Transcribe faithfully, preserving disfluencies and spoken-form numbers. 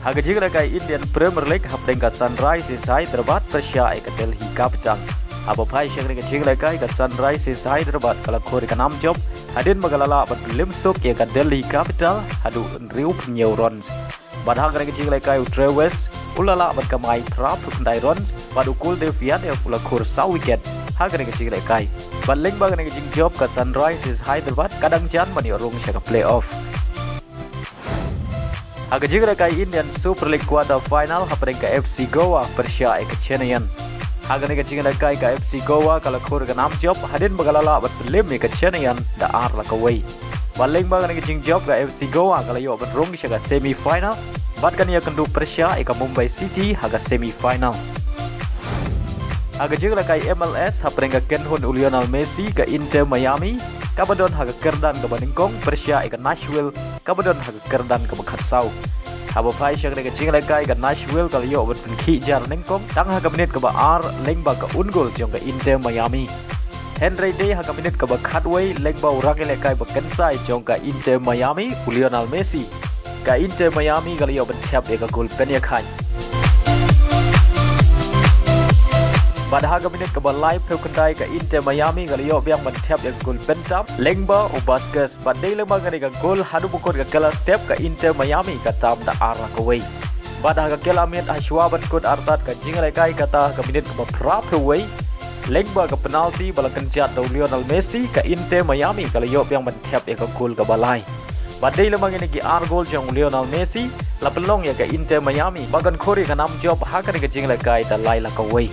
Ha ka jingïalehkai Indian Premier League hapdeng ka Sunrisers Hyderabad pyrshah ïa ka Delhi Capital. Haba phai sha kane ka jingïalehkai ka Sunrisers Hyderabad ka la khur ïa ka nam jop hadien ba ka la lah ban pynlem suk ïa ka Delhi Capital haduh hynriew phew hynñiew runs. Bad ha kane ka jingïalehkai u Trey West u la lah ban kamai phra phew khyndai runs bad u Kuldeep Yadav u la khur saw wicket ha kane ka jingïalehkai. Bad lyngba kane ka jingjop ka Sunrisers Hyderabad ka dang jan ban ïoh rung sha ka playoff. Ha ka jingïalehkai Indian Super League quarter final hapdeng ka F C Goa pyrshah ïa ka Chennaiyin. Ha kane ka jingïalehkai ka F C Goa ka la khur ïa ka nam jop hadien ba ka la lah ban pynlem ïa ka Chennaiyin da ar la kawei. Bad lyngba kane ka jingjop ka F C Goa ka la ïoh ban rung sha ka semi final bad kan ïakynduh pyrshah ïa ka Mumbai City ha ka semi final. Ha ka jingïalehkai M L S hapdeng ka kynhun u Lionel Messi ka Inter Miami kaba don ha ka kyrdan kaba nyngkong pyrshah ïa ka Nashville kaba don ha ka kyrdan kaba khatsaw. Haba phai sha kane ka jingïalehkai ka Nashville ka la ïoh ban pynkhih jar nyngkong tang ha ka minit kaba ar lyngba ka own goal jong ka Inter Miami. Hynrei dei ha ka minit kaba khatwei lyngba u rangïalehkai ba kynsai jong ka Inter Miami u Lionel Messi, ka Inter Miami ka la ïoh ban thep ïa ka goal pynïakhain. Bad ha ka minit kaba laiphew khyndai ka Inter Miami ka la ïoh biang ban thep ïa ka goal pyntam lyngba u Vazquez. Bad dei lyngba kane ka goal haduh ba kut ka kylla step ka Inter Miami ka tam da ar la kawei. Bad ha ka kylla miet ha shuwa ban kut artat ka jingïalehkai kata ha ka minit kaba phra phew wei lyngba ka penalty ba la kynjat da u Lionel Messi ka Inter Miami ka la ïoh biang ban thep ïa ka goal kaba lai. Bad dei lyngba kine ki ar goal jong u Lionel Messi la pynlong ïa ka Inter Miami ba kan khur ïa ka nam jop ha kane ka jingïalehkai da lai la kawei.